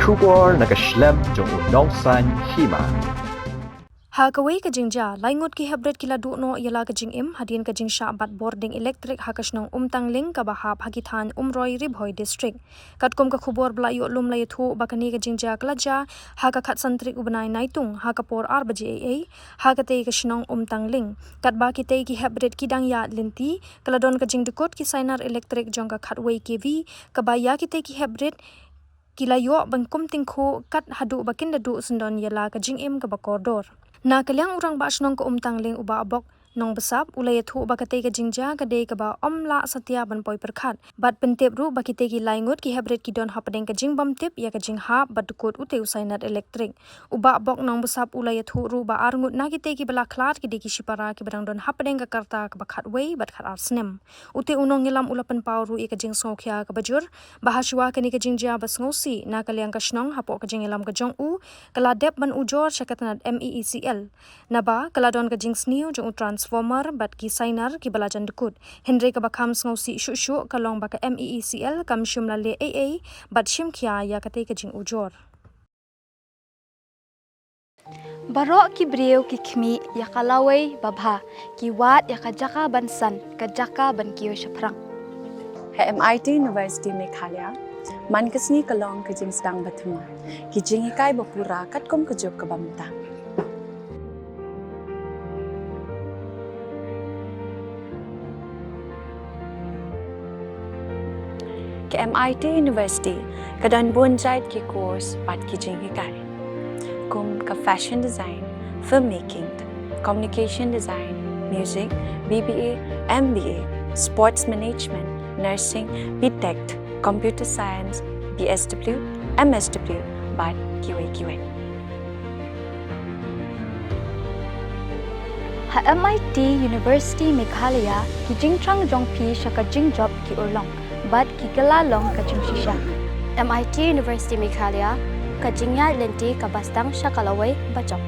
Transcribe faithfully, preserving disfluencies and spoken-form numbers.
Khubor na ka shlem jong u nongsan hima. Ha kawei ka jingjia, lai ngut ki heprit ki la duh noh ïa la ka jingim hadien ka jingshah bat bording elektrik ha ka shnong Umtangling kaba hap ha ki thaiñ Umroi, Ri Bhoi District. Katkum ka khubor ba la ïoh lum la ïathuh ba kane ka jingjia ka la jia ha ka khatsan tarik u bnai Naitung ha ka por ar baje eiei ha katei ka shnong Umtangling. Katba kitei ki heprit ki dang ïaid lynti, ka la don ka jingdukut ki sainar elektrik jong ka khatwei K V, kaba ïa kitei ki heprit ki la ïoh ban kum tyngkhuh kat haduh ba kin da duh syndon ïa la ka jingim kaba kordor. Na ka liang u rangbah shnong ka Umtangling u Bah Bok Nongbsap u la ïathuh ba katei ka jingjia ka dei kaba ym lah satia ban poi pyrkhat bad pyntip ruh ba kitei ki lai ngut ki heprit ki don hapdeng ka jingbymtip ïa ka jinghap bad dukut utei u sainar elektrik. U Bah Bok Nongbsap u la ïathuh ruh ba ar ngut na kitei kiba la khlad ki dei ki shipara kiba dang don hapdeng ka rta kaba khatwei bad khatar snem. Utei u nongïalam u la pynpaw ruh ïa ka jingsngewkhia kaba jur ba hashwa kane ka jingjia ba sngewsih, na ka liang ka shnong hapoh ka jingïalam ka jong u ka la dep ban ujor sha ka tnat M E E C L. Naba ka la don ka jingsniew jong u transformer bad ki sainar kiba la jan dukut. Hynrei kaba kham sngewsih shuh shuh ka long ba ka M E E C L kam shym la leh eiei bad shim khia ïa katei ka jingujor. Baroh ki briew ki khmih ïa ka lawei babha, ki wad ïa ka jaka ban san, ka jaka ban kiew shaphrang. Ha M I T University Meghalaya, man ka sngi ka long ka jingsdang ba thymmai, ki jinghikai ba pura katkum ka juk kaba mynta. Ka M I T University ka don bun jait ki course bad ki jinghikai, kum ka fashion design, filmmaking, communication design, music, B B A, M B A, sports management, nursing, B Tech, computer science, B S W, M S W, bad kiwei kiwei. Ha M I T University Meghalaya, ki jingthrang jong phi sha ka jingjop ki urlong bad ki kylla long ka jingshisha. M I T University Meghalaya, ka jingïaid lynti kaba sdang sha ka lawei bajop.